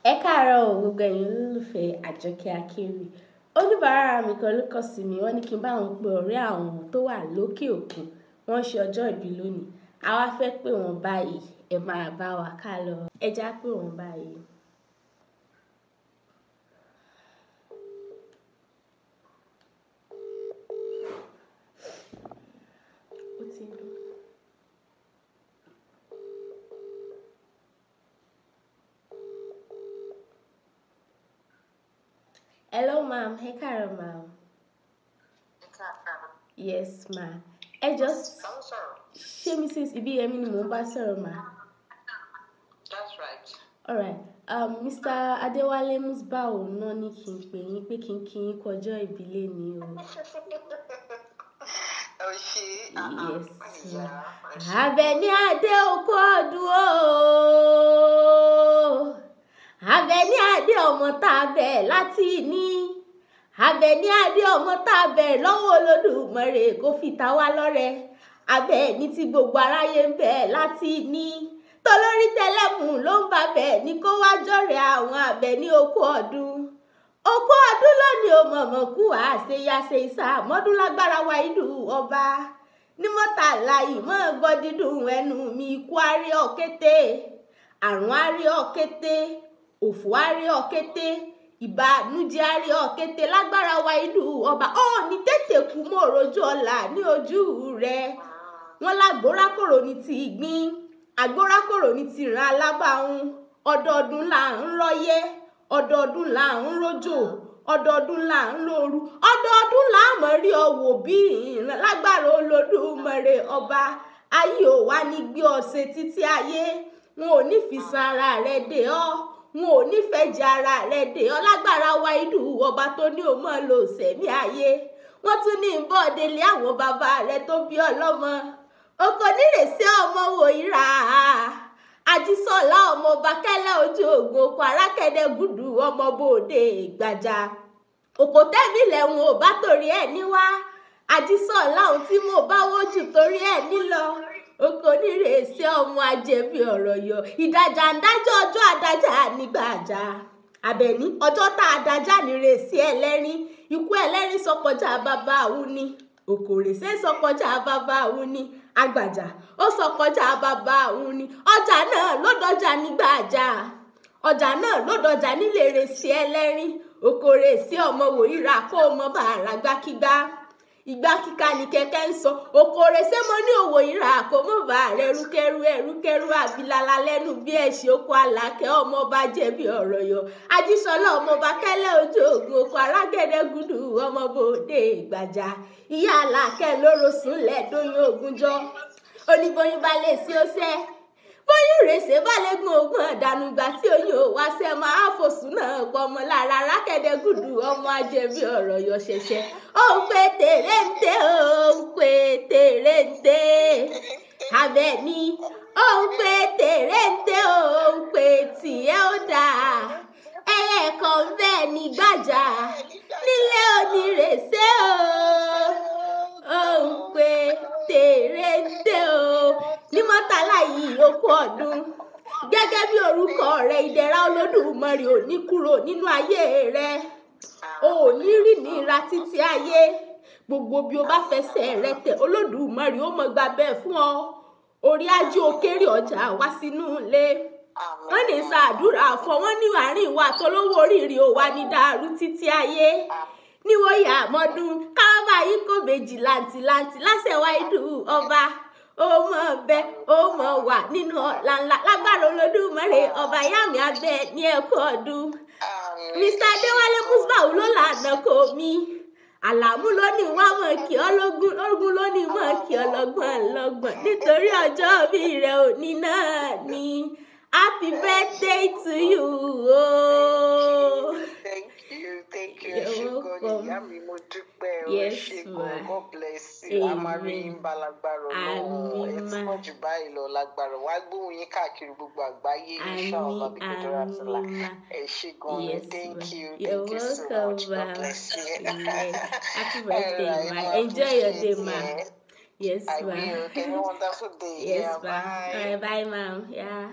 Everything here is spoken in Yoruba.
Ẹ káàárọ̀ o, gbogbo ẹ̀yin olólùfẹ́ Àjọkẹ́ Akéwì. Oníbàárà mi kan ló kàn sí mi, wọ́n ní kí n bá wọn pe ọ̀rẹ́ àwọn tó wà lókè òkun. Wọ́n ṣe ọjọ́ ìbí lónìí. A wá fẹ́ pè wọ́n báyìí, ẹ máa bá wa ká lọ. Ẹ já pè wọ́n báyìí. Ó ti ń dún. Hello ma'am, ẹ káàárọ̀ ma'am. Yes ma. Ẹ just ṣé Mrs. Ibiyemi ni mò ń bá sọ̀rọ̀ ma? That's right. Alright. Mr. Adéwálé Musbau náà ní kí n pè yín pé kí n kí yín kú ọjọ́ ìbí lénìí o. Oh, she. Yes ma. Yeah. Àbẹ̀ní Adé okú ọdún o. Àbẹ̀ní Adé ọmọ tá a bẹ̀ láti ní. Àbẹ̀ní Adé ọmọ tá a bẹ̀ lọ́wọ́ Olódùmarè kó fi ta wá lọ́rẹ. Àbẹ̀ní tí gbogbo aráyé ń bẹ̀ láti ní. Tolórí tẹlẹ́mù ló ń bá bẹ̀ ní kó wá jọ̀rẹ̀ àwọn Àbẹ̀ní okú ọdún. Okú ọdún lónìí o mọ̀mọ́ kú àṣeyàṣe ìsà mọ́dún lágbára wa ìlú ọba. Ní mọ́tàlá ìmọ̀ gbọ́ dídùn ẹnu mi, ikú arí ọ̀kété, àrùn arí ọ̀kété, òfò arí ọ̀kété, ìbànújẹ́ arí ọ̀kété lágbára wa ìlú ọba. Ó ní tètè kú mọ́ rojú ọ̀la ní ojú rẹ̀. Wọ́n lágbórákòrò ní ti ìgbín, àgbórákòrò ní ti ìran alábàáhùn. Ọdọọdún là ń rọ́yẹ́, ọdọọdún là ń rójò, ọdọọdún là ń lóru, ọdọọdún là ń mọ̀ rí ọwọ́ bí ìran lágbára Olódùmarè ọba. Ayé ò wá ní gbé ọ̀sẹ̀ títí ayé, wọn ò ní fi san ara rẹ̀ dè ọ́, wọn ò ní fẹ́ jẹ ara rẹ̀ dè ọ́ lágbára wa ìlú ọba tó ní o mọ̀ lò sẹ̀mí ayé. Wọ́n tún ní bọ́ délé àwọn bàbá rẹ̀ tó bí ọlọ́mọ. Oko nírèsí ọmọ wò ìrà. Ajísọ́lá ọmọ ọba kẹ́lẹ́ ojú ogun oko arákẹ́dẹ́ gúdù ọmọ bòde gbàjà. Òkò tẹ́mi lẹ́hùn ò bá torí ẹ̀ níwá. Ajísọ́lá ohun tí mo bá wójú torí ẹ̀ nílọ. Oko nírèsí ọmọ ajẹbí ọ̀rọ̀ yọ. Ìdájà ń dájọ́ ọjọ́ adájà nígbàjà. Àbẹ̀ní ọjọ́ tá a dájà nírèsí ẹlẹ́rìn. Ikú ẹlẹ́rìn sọkọjá bàbá òun ni. Òkòrèsé sọkọjá bàbá òun ni. Àgbàjà ó sọkọjá bàbá òun ni. Ọjà náà ló dọjà nígbàjà. Ọjà náà ló dọjà nílé rèsí ẹlẹ́rìn. Òkòrèsí ọmọ wòyíra kó mọ bàrà gbákígbá. Ìgbà kíka ni kẹ̀kẹ́ ń sọ. Òkòrèsé mo ní òwò ìrà kó mọ̀ bá rẹ̀ rúkẹ́rú ẹrúkẹ́rú àbílala lẹ́nu bí ẹ̀ṣin oko àlàkẹ́ ọmọ bá jẹ̀bi ọ̀rọ̀ yọ. Ajísọ́lá ọmọ bá kẹ́lẹ́ ojú ogun oko arágẹ́dẹ́ gúdù ọmọ bòde gbàjà. Ìyá àlàkẹ́ lóró súnlẹ̀ dóyún ogunjọ́. Oníboyún bá lè sí ọsẹ́. Bóyún rèsé bá lè gun ogun ọ̀dànù ìgbà tí oyún ò wá sẹ́ máa fòsùn náà pọmọ lára arákẹ́dẹ́ gúdù ọmọ ajẹbí ọ̀rọ̀ yọ ṣẹ̀ṣẹ̀. Ó ń pè tèrèǹtè, ó ń pè tèrèǹtè. Àbẹ̀ní ó ń pè tèrèǹtè, ó ń pè tìẹ́ ó dáa. Ẹyẹ kan bẹ́ẹ̀ ní gbàjà nílé onírèsé o. Ó ń pè tèrèǹtè o. Ní mọ́tàlá yìí okú ọdún. Gẹ́gẹ́ bí orúkọ rẹ̀, ìdẹ̀ra Olódùmarè ò ní kúrò nínú ayé rẹ̀. O ò ní rí nira títí ayé. Gbogbo bí o bá fẹsẹ̀ rẹ tẹ̀, Olódùmarè ó mọ gba bẹ́ẹ̀ fún ọ. Orí ajé o kéré ọjà wá sínú ilé. Wọ́n ní ṣàdúrà fún ọ, wọ́n ní àárín ìwà àtolówó oríire ò wá ní dàrú títí ayé. Níwòye àmọ́dún, káwá yìí kò méjì làǹtìlanti láṣẹ wá ìdú ọba. Ó mọ̀ bẹ́, ó mọ̀ wà nínú ọ̀la ńlá lágbára Olódùmarè ọba yàmì abẹ́ ní ẹ̀kú ọdún. Mr. Adéwálé Musbau ló lànà kò mí. Àlàmú ló ní wá mọ̀ kí ọlọ́gún, ọlọ́gún ló ní mọ̀ kí ọlọ́gbọ̀n lọ́gbọ̀n nítorí ọjọ́ ìbí rẹ̀ òní náà ni. Happy birthday to you o. Thank you, thank you. You're Ṣé gan ni welcome. ìyá mi, mo dúpẹ́ o. Yes Ṣé ma. gan, God bless you. A máa rí Amen. yín bá lágbára Ọlọ́run. Ẹ Àmín tí ma. pọ̀ jù báyìí lọ lágbára. Wá gbóhùn yín káàkiri gbogbo àgbáyé, inshallah, Àmín, bí kò dára sí la. àmín ma. Ẹ ṣé gan ni. Yes Thank ma. you, You're thank you so welcome much. God ma. bless you. Yes. Happy All birthday right, ma. mo Enjoy your day appreciate ma. it. Yes I ma. will. Have a wonderful day. Yes Yeah, ma. bye. All right, bye ma'am. Yeah.